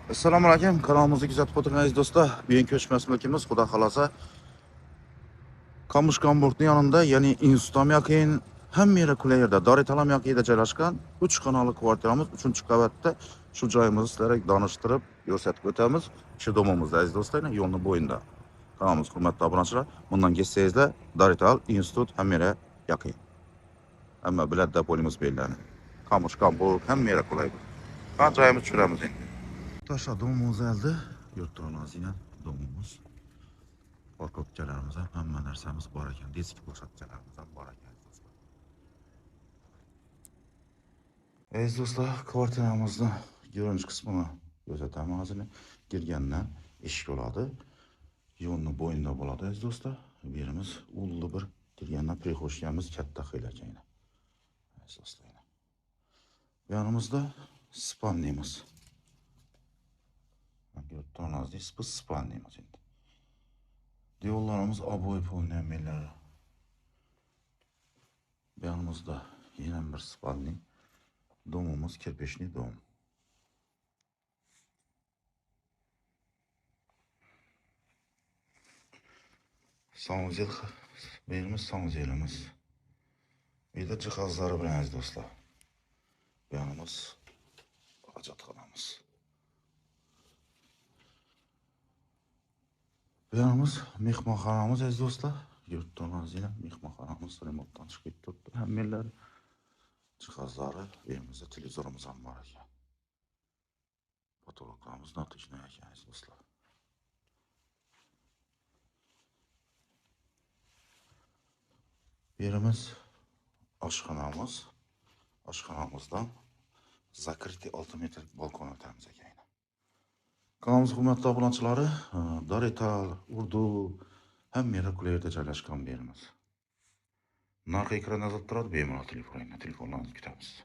Assalomu alaykum, kanalimizni kuzatib o'tirgan aziz do'stlar. Bugun ko'chmas mulkimiz, xudo xolasa, Kamush Gamburg'ning yanında, ya'ni institut yaqin, hamma yeri qulay yerda, Dorital yaqinida joylashgan 3 xonali kvartiramiz 3-qavatda. Shu joyimizni sizlarga tanishtirib, ko'rsatib o'tamiz. Shu domimizda aziz do'stlar, yo'lning bo'yida. Kanalimiz hurmatli obunachilar, bundan ketsangizlar Dorital institut hamma yeri yaqin. Hamma biladi deb o'ylaymiz bu yerlarni. Kamush Gamburg hamma yeri qulay. Ha, joyimiz tushiramiz endi. Taşla domimiz əldə, yurtdurğanız ilə domimiz. Parkopçalarımız ham, hamma narsamiz bor ekan, disk plashadchalarimiz ham bor ekan do'stlar. Aziz do'stlar, kvartiramizni görünüş qismini ko'rsataman hozir. Kirgandan eshik bo'ladi. Yo'lni bo'yida bo'ladi aziz do'stlar. Bu yerimiz ulli bir kirgandan prixoshkamiz katta xiyla ekan. Aziz do'stlar. Bu yanımızda spalnimiz. Görüyorsunuz, bu spalnimiz endi. Diyorlarımız aboy polniyameleri. Yanımızda yine bir spalni. Domumuz kirpeşli dom. Sanuzel, birimiz sanuzelimiz. Bir de cihazları bilen dostlar. Yanımız hacatxanamız. Yanımız mehmonxonamiz aziz do'stlar. Yurtdonaz yine mehmonxonamiz remontdan chiqib turibdi. Hammalari cihazları, evimizda televizorimiz ham bor ekan. Potoloklarimiz natijli ekan aziz do'stlar. Yerimiz oshxonamiz. Oshxonamizdan zakritti 6 metrlik balkon o'tamiz ekan. Kanalımız hurmatli obunachilari, Dorital, Urdu, hamma yerda qulay yerda joylashgan bu yerimiz. Narxi ekranda yozilib turadi, bemalol telefonlarni kutamiz.